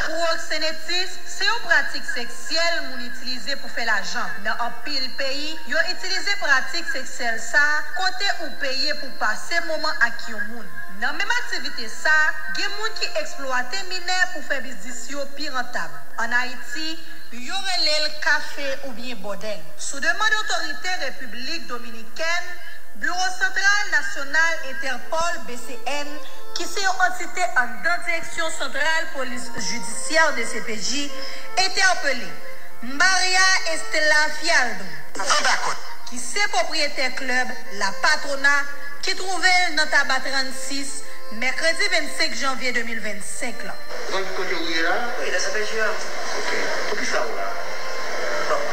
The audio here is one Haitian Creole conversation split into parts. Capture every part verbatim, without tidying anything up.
Pwoksenetis se yon pratik seksyèl moun itilize pou fè lajan. Nan anpil peyi, yo itilize pratik seksyèl sa a kote ou peye pou pase moman ak yon moun. Nan menm aktivite sa a, gen moun ki eksplwate minè pou fè biznis yo pi rantab. Ann Ayiti, yo rele l kafe oubyen bòdèl. Sou demann otorite Repiblik Dominikèn, Biwo Santral Nasyonal Entèpòl, B C N, ki se yon antite anndan Direksyon Santral Polis Jidisyè, D C P J, entèpele Maria Estela Fialdo, ki se pwopriyetè klèb La Patrona, ki twouve l nan Taba trannsis, mèkredi vennsenk janvye de mil vennsenk la. Ou konn ki kote ou ye la? Wi, nan C P J a. Ok. Poukisa ou la? Bon,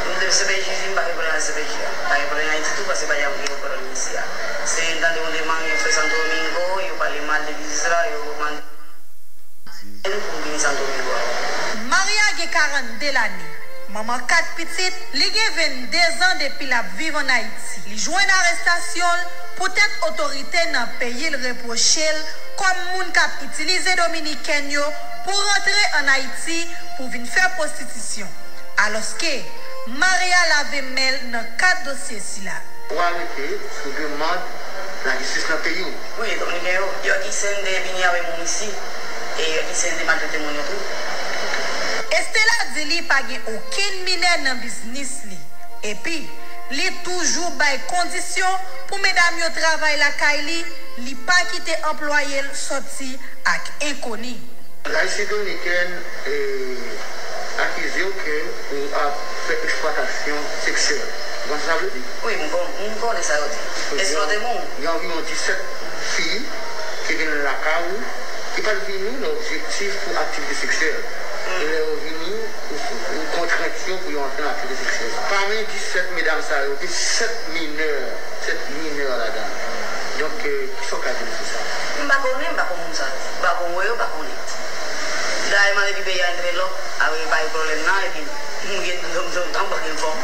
m te C P J, m pa gen pwoblèm ak C P J a. M pa gen pwoblèm ak ditou, paske pa janm gen pwoblèm isi a. Se m tande yon demann yo fè Santo Domingo, yo pale mal de biznis la, yo mande pou m vini Santo Domingo a. Maria gen karannde lane. Manman kat pitit, li gen venndezan depi l ap viv ann Ayiti. Li jwenn arestasyon l poutèt otorite nan peyi l repwoche l kòm moun k ap itilize Dominikèn yo pou rantre ann Ayiti pou vin fè pwostitisyon. Alòske, Maria lave men l nan kad dosye sila. Ou arete sou demann lajistis nan peyi w. Wi, Dominiken yo, yo ki sende vini avè moun isi, e yo ki sende maltrete moun yo tou. Estela di li pa gen okenn minè nan biznis li. Epi, li toujou bay kondisyon pou medam yo travay lakay li, li pa kite anplwaye l sòti ak enkoni. Ayisyen Dominikèn, eh, akize w ke ou ap fè eksplwatasyon seksyèl. Ou konn sa sa vle di? Wi, m kon-, m konnen sa yo di. Eksplwate moun. Gen anviwon disèt fi ki vin lakay ou, ki pa t vini nan objektif pou aktivite seksyèl. E lè yo vini, ou, ou kontrent yo pou yo antre nan aktivite seksyèl. Pami disèt medam sa yo, gen sèt minè, sèt minè ladan. Donk, eh, kisa w ka di nou sou sa? M pa konnen, m pa konn moun sa yo. M pa konn wè yo, m pa konnen. Dayè, m ale epi peyi a antre lòk, apre pa gen pwoblèm nan, epi m gen lontan m pa gen fanm.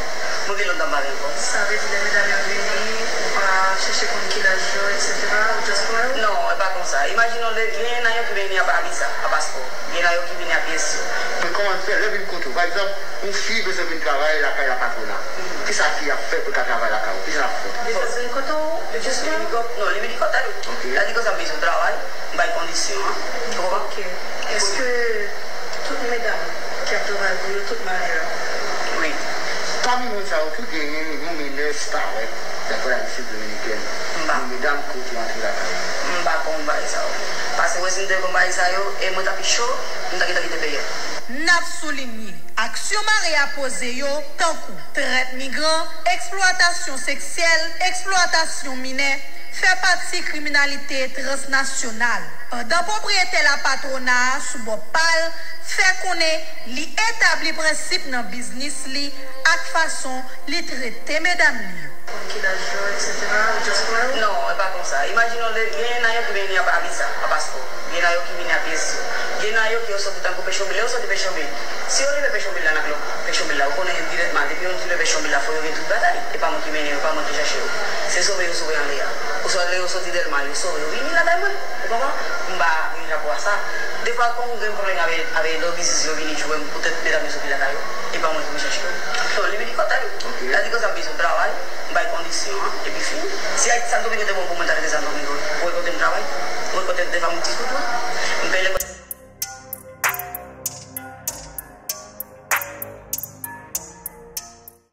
Mwen gen lontan m pa gen fanm. Sa vle di lè medam yo vini, ou pa chèche konn ki laj yo, et cetera, ou just pran yo? Non, e pa konsa. Imajine w, gen nan yo ki vini a pa visa, a paspò. Gen nan yo ki vini a pyès yo. Men kòman l fè, lè vin kote w, pa egzanp, yon fi bezwen vin travay lakay La Patrona. Kisa fi a fè pou l ka travay lakay ou? Kisa l ap fè? Li bezwen kote w, just pran? Non, li vini kote m. Ok. Li di konsa, m bezwen travay. M bay kondisyon an. Ou konprann? Ok. Èske tout medam ki ap travay pou yo, tout malè? Wi. Pami moun sa yo tou, genyen yon minè disparèt, daprè Lajistis Dominikèn. M pa. Yon medam kote antre lakay li. M pa konn bagay sa yo. Paske mwen, si m te konn bagay sa yo, e mwen ta pi cho, m ta gentan kite peyi a. N ap soulinye, aksyon Maria poze yo, tankou trèt migran, eksplwatasyon seksyèl, eksplwatasyon minè, fè pati kriminalite transnasyonal. Pandan pwopriyetè La Patrona a sou bò pa l fè konnen li etabli prensip nan biznis li ak fason li trete medam li yo. Konn ki laj yo, et cetera, ou just pran yo? Non, e pa konsa. Imajine w, gen nan yo ki vini a pa visa, a paspò. Gen nan yo ki vini a pyès yo. Gen nan yo ki yo soti tankou Pechonvil, yo soti Pechonvil. Si yo rive Pechonvil la, n ap lòk Pechonvil la, ou konnen dirèkteman, depi yo rive Pechonvil la, fò yo gen tout bagay. E pa mwen ki mennen yo, e pa mwen ki chache yo. Se sove yo sove anlè a. Oswa lè yo soti Dèlma, yo sove yo vini lakay mwen. Ou konprann? M pa gen chapo a sa. Defwa, kon m gen pwoblèm avè, avè lòt biznis yo vini jwe m, poutèt medam yo soti lakay yo. E pa mwen ki vin chache yo. Non, li vini kote m. Ok. Li di konsa, m bezwen travay, m bay kondisyon an, epi fini. Si Ayiti, Santo Domingo te bon pou mwen, ta rete Santo Domingo. Ou wè kote m travay? Ou wè kote m te fè m ti sou tou?